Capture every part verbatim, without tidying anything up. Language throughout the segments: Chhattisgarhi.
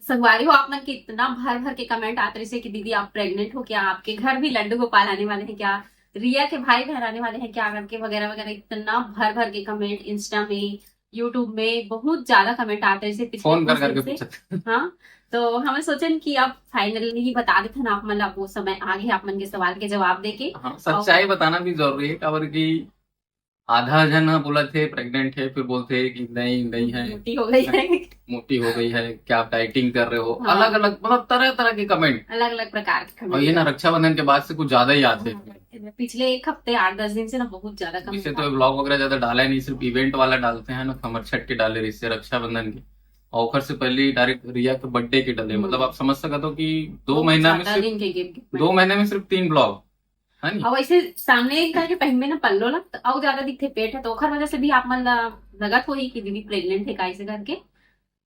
संगवारी हो, आप मन के इतना भर भर के कमेंट आत रहिसे कि दीदी, आप प्रेग्नेंट हो क्या, आपके घर भी लड्डू गोपाल आने वाले हैं क्या, रिया के भाई बहन आने वाले हैं क्या करके वगैरह वगैरह, इतना भर भर के कमेंट इंस्टा में, यूट्यूब में बहुत ज्यादा कमेंट आत रहिसे पिछले फोन कर कुछ दिन करके से। पूछत। हाँ, तो हमन सोचन कि अब फाइनली बता देथन आप मन ला, वो समय आ गे आप मन के सवाल के जवाब देके। हाँ, सच्चाई बताना भी जरूरी है, काबर कि आधा झन ह बोलत हे प्रेग्नेंट है, फिर बोलते हैं कि नहीं, नहीं है, मोटी हो गई है। मोटी हो गई है, क्या आप डाइटिंग कर रहे हो, हाँ। अलग अलग, मतलब तरह तरह के कमेंट। अलग अलग प्रकार के और ये ना कमेंट। रक्षाबंधन के बाद से कुछ ज्यादा ही आते हैं। हाँ, पिछले एक हफ्ते, आठ दस दिन से ना बहुत ज्यादा कमेंट वैसे तो आते व्लॉग वगैरह ज्यादा डाला ही नहीं, सिर्फ इवेंट वाला डालते हैं ना, हमर छठ के डाले रहिसे, रक्षाबंधन के, और ओकर से पहले डायरेक्ट रिया के बर्थडे के डाले। हम्म। मतलब आप समझ सकत हो कि दो बहुत महीना में ज्यादा सिर्फ दिन के गिफ्ट। दो महीने में सिर्फ तीन व्लॉग, है नी? और वैसे सामने एक करके पहनबे ना पल्लो ला, तो अउ ज्यादा दिखथे पेट है, तो ओखर वजह से भी आप मन ला लगत होही कि दीदी प्रेग्नेंट है, काहे से करके।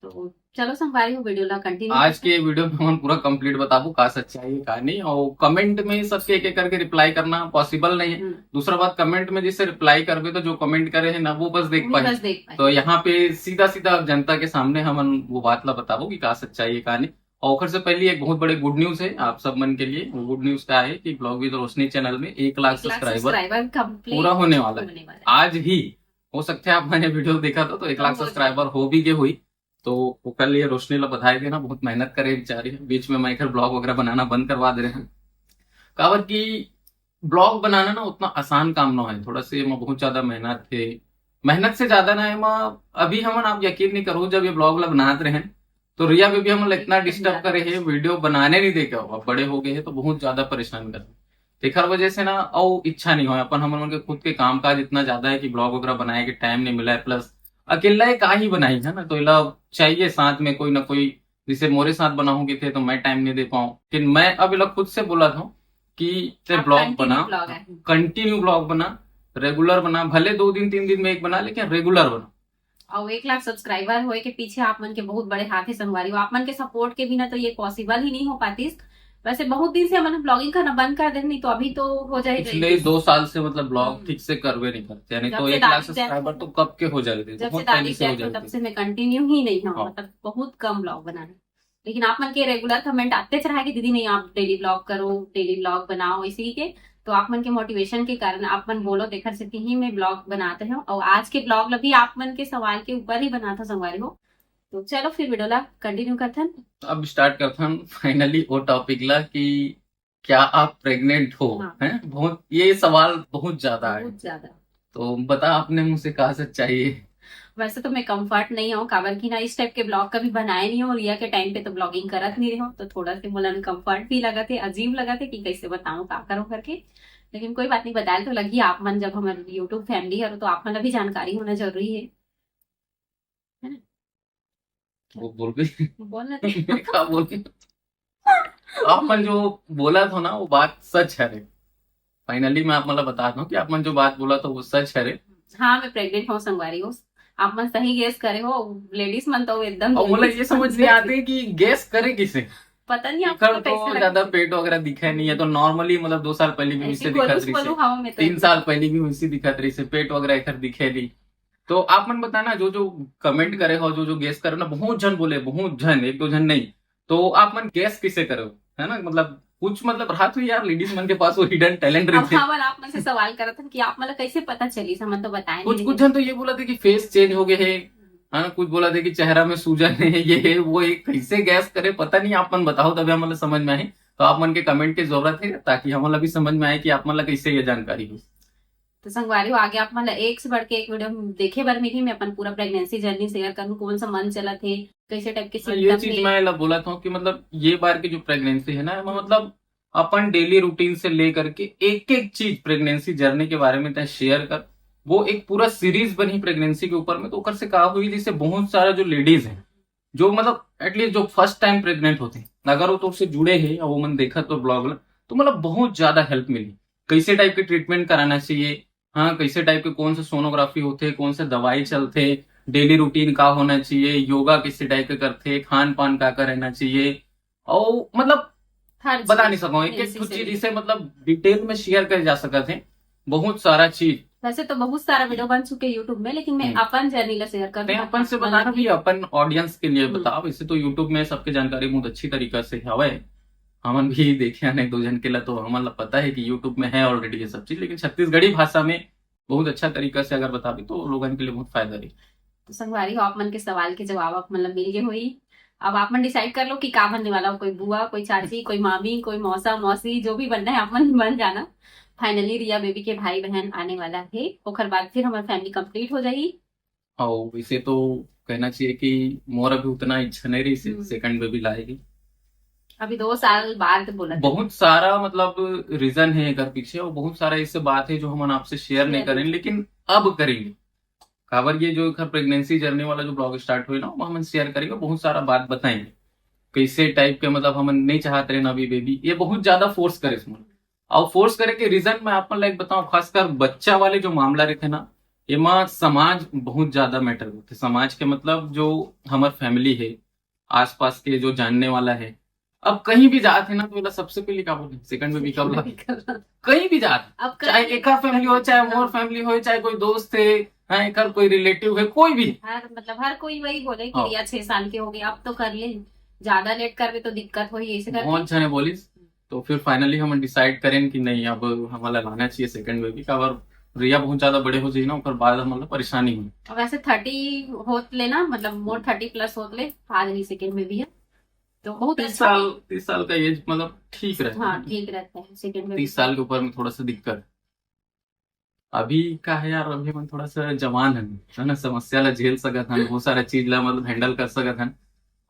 तो चलो संगवारी हो, वीडियो ला कंटिन्यू आज के वीडियो में हम पूरा कंप्लीट बताबो का सच्चाई है का नहीं, और कमेंट में सबके एक एक करके रिप्लाई करना पॉसिबल नहीं है। दूसरा बात, कमेंट में जिसे रिप्लाई करबे तो जो कमेंट करे है ना, वो बस देख पाए। बस देख पाए। तो यहाँ पे सीधा सीधा जनता के सामने हमन वो बात ला बताबो कि का सच्चाई है का नहीं। और ओखर से पहले एक बहुत बड़े गुड न्यूज है आप सब मन के लिए। वो गुड न्यूज का है कि ब्लॉग विद रोशनी चैनल में एक लाख एक लाख सब्सक्राइबर सब्सक्राइबर कंप्लीट पूरा होने वाला है। होने वाला है। आज ही हो सकता है आप मन ये वीडियो देखा था तो एक लाख बहुत सब्सक्राइबर हो भी गए हुई। तो ओकर लिए रोशनी ला बधाई देना, बहुत मेहनत करे बेचारी। बीच में मैं एकर ब्लॉग वगैरह बनाना बंद करवा दे रहे हैं, काबर कि ब्लॉग बनाना ना उतना आसान काम ना है, थोड़ा से एमा बहुत ज्यादा मेहनत है। मेहनत से ज्यादा ना एमा, अभी हमन, आप यकीन नहीं करो, जब ये ब्लॉग ला बनात रहे तो रिया बेबी हमन ला इतना डिस्टर्ब करे है, वीडियो बनाने नहीं दे के, अब बड़े हो गए हैं तो बहुत ज्यादा परेशान कर। तेखर वजह से ना अउ इच्छा नहीं हो अपन, हमन मन के खुद के काम काज इतना ज्यादा है कि ब्लॉग वगैरह बनाए के टाइम नहीं मिला है। प्लस अकेला ये का ही बनाई है ना, तो एला चाहिए साथ में कोई ना कोई। जैसे मोरे साथ बनाऊंगे थे तो मैं टाइम नहीं दे पाऊँ, लेकिन मैं अब एला खुद से बोला था कि ते आप ब्लॉग कंटिन्यू बना, ब्लॉग है। कंटिन्यू ब्लॉग बना, रेगुलर बना, भले दो दिन तीन दिन में एक बना, लेकिन रेगुलर बना। और एक लाख सब्सक्राइबर होए के पीछे आप मन के बहुत बड़े हाथ है संगवारी हो। आप मन के सपोर्ट के बिना तो ये पॉसिबल ही नहीं हो पातीस। वैसे बहुत दिन से हमन ब्लॉगिंग करना बंद कर देन, नहीं तो अभी तो हो जाए पिछले दो साल से मतलब ब्लॉग ठीक से करवे नहीं करते, यानी जब तो से एक लाख दादी death सब्सक्राइबर हुई, तो कब के हो जाते, जब बहुत से पहले दादी से हो death हुई, तब जाते। से मैं कंटिन्यू ही नहीं हूँ, हाँ। मतलब बहुत कम ब्लॉग बनाए। लेकिन आप मन के रेगुलर कमेंट आते रहा कि दीदी नहीं, आप डेली ब्लॉग करो, डेली ब्लॉग बनाओ, इसी के तो आप मन के मोटिवेशन के कारण आप मन बोलो, तेखर सेती ही मैं ब्लॉग बनाते हूँ। और आज के ब्लॉग ला भी आप मन के सवाल के ऊपर ही बनाता संगवारी हो। तो चलो फिर वीडियो ला कंटिन्यू करथन। अब स्टार्ट करथन फाइनली वो टॉपिक ला कि क्या आप प्रेग्नेंट हो, हाँ। हैं? बहुत, ये सवाल बहुत ज्यादा है। बहुत ज्यादा। तो बता अपने मुंह से, कहा सच्चाई है? वैसे तो मैं कंफर्ट नहीं हूँ, काबर कि ना इस टाइप के ब्लॉग कभी बनाए नहीं हूँ। रिया के टाइम पे तो ब्लॉगिंग करत नहीं रहो, तो थोड़ा से मोला कंफर्ट भी लगा थे, अजीब लगा थे कि कैसे बताऊँ, का करूँ करके। लेकिन कोई बात नहीं, बताए तो लगी आप मन, जब हमारे यूट्यूब फैमिली है तो आप मन ला भी जानकारी होना जरूरी है। वो बोल भी बोलना तो का बोल भी आप मन जो बोला था ना, वो बात सच है रे। फाइनली मैं आप मन ला बता दूं कि आप मन जो बात बोला था वो सच है रे। हाँ, मैं प्रेग्नेंट हूँ संगवारी हो। आप मन सही गेस करे हो। लेडीज मन तो एकदम और बोला जल्दी ये समझ नहीं आते कि गेस करे किसे। पता नहीं आप एकर लोग कैसे तो लगते ज्यादा हैं। पेट वगैरह दिखे नहीं है, तो नॉर्मली मतलब दो साल पहले भी ऐसी वैसे गोलू दिखत रही गोलू से, हवा में तो तीन साल पहले भी वैसे दिखत रही से, पेट वगैरह एकर दिखे नहीं। तो आप मन बताना, जो जो कमेंट करे हो, जो जो गेस करे ना, बहुत झन बोले, बहुत झन, एक दो झन नहीं, तो आप मन गेस किसे करे हो, है ना? मतलब कुछ मतलब रहा तो यार, लेडीज मन के पास वो हिडन टैलेंट अब रहते हैं। हमन आप मन से सवाल करत हन कि आप मन ला कैसे पता चली, हमन तो बताए कुछ नहीं कुछ झन तो ये बोला था कि फेस चेंज हो गए है, हाँ, कुछ बोला था कि चेहरा में सूजन है, ये है, वो है, कैसे गेस करे पता नहीं। आप मन बताओ तभी हमन ला समझ में आए। तो आप मन के कमेंट की जरूरत है ताकि हमन ला भी समझ में आए कि आप मन ला कैसे ये जानकारी हो। तो संगवारी हो, आगे आप मन ला एक से बढ़ के एक वीडियो देखे बर मिलही। मैं अपन पूरा प्रेगनेंसी जर्नी शेयर करूँ, कौन सा मंथ चलत हे, कैसे टाइप के हाँ, ये सिम्टम चीज हे। मैं ला बोला था कि मतलब ये बार की जो प्रेगनेंसी है ना, एमा मतलब अपन डेली रूटीन से लेकर के एक एक चीज प्रेगनेंसी जर्नी के बारे में तय शेयर कर। वो एक पूरा सीरीज बनी प्रेगनेंसी के ऊपर में, तो ओकर से का हुई, जैसे बहुत सारा जो लेडीज हैं, जो मतलब एटलीस्ट जो फर्स्ट टाइम प्रेग्नेंट होते हैं, अगर वो तो उससे जुड़े हैं या वो मन देखा तो ब्लॉग ला, तो मतलब बहुत ज्यादा हेल्प मिली। कैसे टाइप के ट्रीटमेंट कराना चाहिए, हाँ, कैसे टाइप के, कौन से सोनोग्राफी होते, कौन से दवाई चलते, डेली रूटीन का होना चाहिए, योगा किस टाइप के करते, खान पान का का रहना चाहिए, और मतलब हर बता चीज नहीं सकूँ, एक एक इसी कुछ से चीज लेके। इसे मतलब डिटेल में शेयर करे जा सकत है। बहुत सारा चीज वैसे तो बहुत सारा वीडियो बन चुके YouTube में, लेकिन मैं हम्म। अपन जर्नी ला शेयर कर नहीं, दूं, अपन से अपन बताना मतलब भी अपन ऑडियंस के लिए हम्म। बताओ। वैसे तो YouTube में सबके जानकारी बहुत अच्छी तरीका से हवे, हमन भी देखे हन एक दो झन के ला, तो हमन ला पता है कि YouTube में है ऑलरेडी ये सब चीज, लेकिन छत्तीसगढ़ी भाषा में बहुत अच्छा तरीका से अगर बताबे तो लोगन के लिए बहुत फायदा रही। तो संगवारी हो, आप मन के सवाल के जवाब आप मन ला मिल गए होही। अब आप मन डिसाइड कर लो कि का बनने वाला हो, कोई बुआ, कोई चाची, कोई मामी, कोई मौसा मौसी, जो भी बनना है आप मन बन जाना। फाइनली रिया बेबी के भाई बहन आने वाला है, ओकर बाद फिर हमार फैमिली कंप्लीट हो जाही। और इसे तो कहना चाहिए कि मोर अभी उतना इच्छा नहीं रही से हम्म। सेकंड बेबी लाए की। अभी दो साल बाद बोला था। बहुत सारा मतलब रीजन है एकर पीछे, और बहुत सारा ऐसे बात है जो हमन आपसे शेयर नहीं शेयर करें, लेकिन अब करेंगे। काबर ये जो एकर प्रेगनेंसी जर्नी वाला जो ब्लॉग स्टार्ट हुई ना, वो हमन शेयर करेंगे, बहुत सारा बात बताएंगे कैसे टाइप के, मतलब हमन नहीं चाहत रहे ना अभी बेबी, ये बहुत ज्यादा फोर्स करे इसमें। और फोर्स करे के रीजन मैं आप मन ला एक बताऊं, खासकर बच्चा वाले जो मामला रहते ना, एमा समाज बहुत ज्यादा मैटर करते। समाज के मतलब जो हमार फैमिली है, आसपास के जो जानने वाला है, अब कहीं भी जात है ना तो एला सबसे पहले का बोले, सेकंड बेबी कब ला? कहीं भी जात, अब चाहे कहीं एकर फैमिली हो, चाहे मोर हाँ। फैमिली हो, चाहे कोई दोस्त है, हाँ, एकर कोई रिलेटिव है, कोई भी। हर मतलब हर कोई वही बोले कि हाँ। रिया छह साल के हो गए, अब तो कर ले, ज्यादा लेट करबे तो दिक्कत होही, ऐसे करके। बहुत जने बोलिस, तो फिर फाइनली हमन डिसाइड करें कि नहीं, अब हमला लाना चाहिए सेकंड बेबी का। और रिया बहुत ज्यादा बड़े हो जाई ना, ओकर बाद हमला परेशानी हो। अब वैसे थर्टी होत ले ना, मतलब मोर थर्टी प्लस होत ले आ जाही सेकंड बेबी है, तो बहुत तीस अच्छा। साल, तीस साल का एज मतलब ठीक रहता हाँ, है। ठीक रहता है सेकंड बेबी। तीस साल के ऊपर में थोड़ा सा दिक्कत। अभी का है यार, अभी हमन थोड़ा सा जवान है, है ना, समस्या ला झेल सकत हन, बहुत सारा चीज ला मतलब हैंडल कर सकत हन।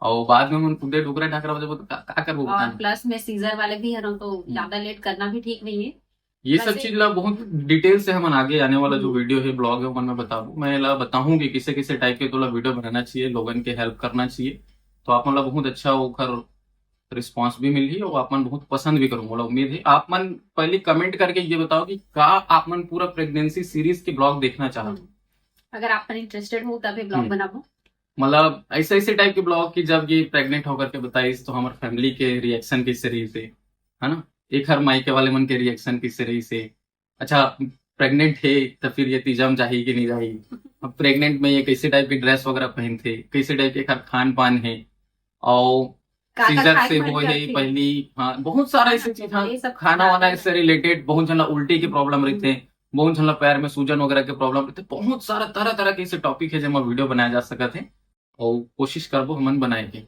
और बाद में हमन खुदे डोकरा ढाकरा हो जाबो तो का, का करबो और बताना। प्लस में सीजर वाले भी हन, तो हम्म। ज्यादा लेट करना भी ठीक नहीं है। ये सब वैसे चीज ला बहुत डिटेल से हमन आगे आने वाला जो हम्म। वीडियो है, ब्लॉग है, ओमन में बताबो। मैं एला बताहूँ कि किसे किसे टाइप के तोला वीडियो बनाना चाहिए, लोगन के हेल्प करना चाहिए, तो आप मन ला बहुत अच्छा ओकर रिस्पॉन्स भी मिलही और आप मन बहुत पसंद भी करो। मोला उम्मीद है आप मन पहले कमेंट करके ये बताओ कि का आप मन पूरा प्रेगनेंसी सीरीज के ब्लॉग देखना चाहत हो। हम्म। अगर आप मन इंटरेस्टेड हो तभी ब्लॉग हम्म। बनाबो। मतलब ऐसे ऐसे टाइप के ब्लॉग कि जब ये प्रेग्नेंट होकर के बताइस तो हमार फैमिली के रिएक्शन कैसे रही से, है ना, एक हर मायके वाले मन के रिएक्शन कैसे रही से। अच्छा, प्रेग्नेंट है तो फिर ये तीजा म जाही कि नहीं जाही, अब प्रेग्नेंट में ये कैसे टाइप के ड्रेस वगैरह पहनथे, कैसे टाइप के एकर खान पान है, और का का सीजर खाए से के मन होए है करथे? पहली, हाँ, बहुत सारा ऐसे चीज, हाँ, ये सब खाना वाना खाना। से रिलेटेड। बहुत झन ला उल्टी के प्रॉब्लम हम्म। रहते, बहुत झन ला पैर में सूजन वगैरह के प्रॉब्लम रहते, बहुत सारा तरह तरह के ऐसे टॉपिक है जेमा वीडियो बनाया जा सकत है। और कोशिश करबो हमन बनाए के।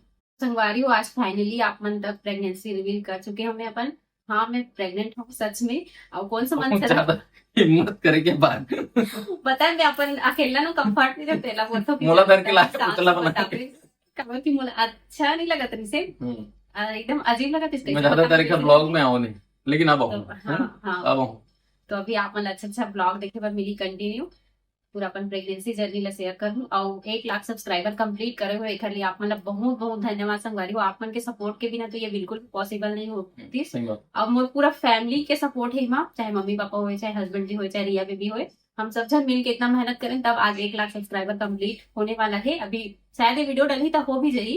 संगवारी हो, आज फाइनली आप मन तक प्रेगनेंसी रिवील कर चुके हमें अपन। हाँ, मैं प्रेग्नेंट हूँ सच में। और कौन सा मंथ बहुत चला? ज्यादा हिम्मत करे के बाद। पता है, मैं अपन अकेला ना कंफर्ट नहीं रहते ला, बोलता हूँ कि मोला चलो धर के लाके सास पुतला को बना बता के। दे। काबर कि मोला अच्छा नहीं लगत रही से, हम्म। आ, एकदम अजीब लगत इसके मैं साथ ज्यादा काम तारीख का करने ब्लॉग से। में आओ नहीं, लेकिन अब तो आऊँ, है हाँ, ना? हाँ। अब आऊँ। तो अभी आप मन अच्छा अच्छा ब्लॉग देखे बर मिली कंटिन्यू। पूरा अपन प्रेगनेंसी जर्नी ला शेयर करूँ और एक लाख सब्सक्राइबर कंप्लीट करे हो, एकर लिए आप मन ला बहुत बहुत धन्यवाद संगवारी हो। आप मन के सपोर्ट के बिना तो ये बिल्कुल पॉसिबल नहीं होती। सही बात। अब मोर पूरा फैमिली के सपोर्ट है एमा, चाहे मम्मी पापा होए, चाहे हस्बैंड जी होए, चाहे रिया बेबी होए, हम सब झन मिल के इतना मेहनत करें तब आज एक लाख सब्सक्राइबर कंप्लीट होने वाला है। अभी शायद ये वीडियो डलही तब हो भी जाही।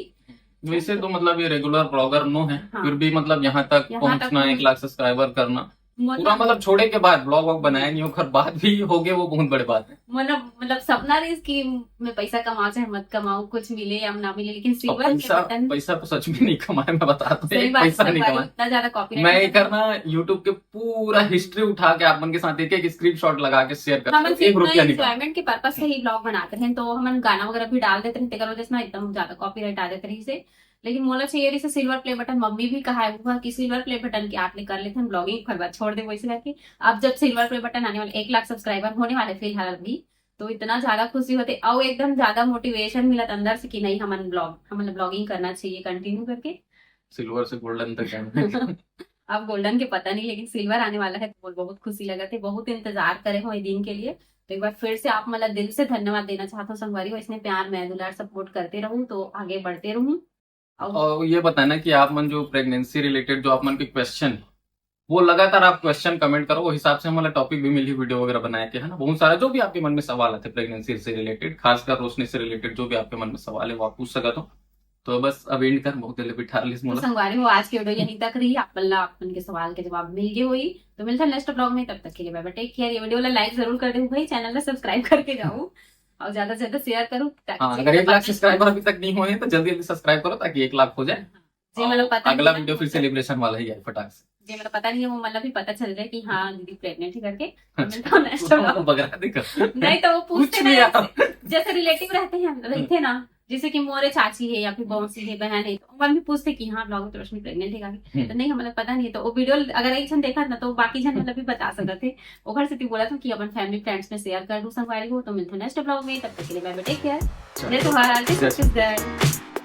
वैसे तो मतलब ये रेगुलर ब्लॉगर नो है, हाँ। फिर भी मतलब यहाँ तक यहाँ तक पहुँचना, पहुँच- एक लाख सब्सक्राइबर करना, मतलब पूरा मतलब छोड़े के बाद ब्लॉग वॉग बनाया नहीं, ओकर बाद भी हो गए, वो बहुत बड़े बात है। मतलब मतलब सपना रही कि मैं पैसा कमाऊँ चाहे मत कमाऊँ, कुछ मिले या ना मिले, लेकिन और सिल्वर प्ले पैसा, बटन। पैसा तो सच में नहीं कमाया, मैं बता दूं, सही बात पैसा है नहीं भाई, कमाया। इतना ज्यादा कॉपीराइट मैं नहीं एकर ना YouTube के पूरा हिस्ट्री उठा के आप मन के साथ एक एक स्क्रीनशॉट लगा के शेयर करता हमन हूँ, सिर्फ एक रुपया ना नहीं कमाया। एंजॉयमेंट के पर्पस से ही ब्लॉग बनाते हैं, तो हमन गाना वगैरह भी डाल देते रहते, करो जैसे ना एकदम ज्यादा कॉपीराइट आ जाते रही से। लेकिन मोला चाहिए रही से सिल्वर प्ले बटन, मम्मी भी कहा हुआ कि सिल्वर प्ले बटन के आप ले कर लेते हैं ब्लॉगिंग, ओकर बाद छोड़ दे वैसे करके। अब जब सिल्वर प्ले बटन आने वाले, एक लाख सब्सक्राइबर होने वाले फिलहाल अभी, तो इतना ज्यादा खुशी होते और एकदम ज्यादा मोटिवेशन मिलत अंदर से कि नहीं, हमन ब्लॉग, हमन ब्लॉगिंग करना चाहिए कंटिन्यू करके। सिल्वर से गोल्डन तक है। अब गोल्डन के पता नहीं, लेकिन सिल्वर आने वाला है, तो बहुत खुशी लगत है। बहुत इंतजार करे हो ये दिन के लिए। तो एक बार फिर से आप मन ला दिल से धन्यवाद देना चाहत हूँ संगवारी हो, इसने प्यार, मया, दुलार, सपोर्ट करते रहूँ तो आगे बढ़ते रहूँ। और और ये बताना कि आप मन जो प्रेगनेंसी रिलेटेड जो आप मन के क्वेश्चन, वो लगातार आप क्वेश्चन कमेंट करो, वो हिसाब से हमला टॉपिक भी मिली वीडियो वगैरह बनाए के, है ना। बहुत सारा जो भी आपके मन में सवाल आते प्रेगनेंसी से रिलेटेड, खासकर रोशनी से रिलेटेड जो भी आपके मन में सवाल है वो आप पूछ सकते हो। तो बस अब एंड कर, बहुत देर ले बिठा लिस तो मोला। संगवारी हो, आज के वीडियो यहीं तक रही। आप मन ला अपन के सवाल के जवाब मिल गए होही, तो मिलता नेक्स्ट ब्लॉग में। तब तक के लिए बाय बाय, टेक केयर। ये वीडियो ला लाइक जरूर कर देहू भाई, चैनल ला सब्सक्राइब करके जाओ और ज्यादा से ज्यादा शेयर करो, ताकि हाँ, अगर एक लाख सब्सक्राइबर अभी तक नहीं हुए हैं तो जल्दी जल्दी सब्सक्राइब करो, ताकि एक लाख हो जाए। जे मतलब और पता अगला नहीं वीडियो फिर सेलिब्रेशन वाला ही है, फटाक से। जे मतलब पता नहीं है, वो मतलब भी पता चल जाए कि हाँ, दीदी प्रेग्नेंट है करके। मिलता नेक्स्ट ब्लॉग। बगरा दे कर। नहीं तो वो पूछते कुछ नहीं ना, यार। जैसे रिलेटिव रहते हैं, रहते ना, जैसे कि मोरे चाची है या फिर मौसी है, बहन है, तो मन भी पूछते कि हाँ, ब्लॉग तो रोशनी प्रेग्नेंट है करके। हम्म। तो नहीं, मतलब पता नहीं। तो वो वीडियो अगर एक जन देखा ना, तो बाकी जन मतलब भी बता सकते थे। ओकर से बोला था कि अपन फैमिली फ्रेंड्स में शेयर कर दूं संगवारी हो। तो मिलते नेक्स्ट ब्लॉग में, तब तक के लिए बाय बाय, टेक केयर। जय जोहार, जय जय छत्तीसगढ़।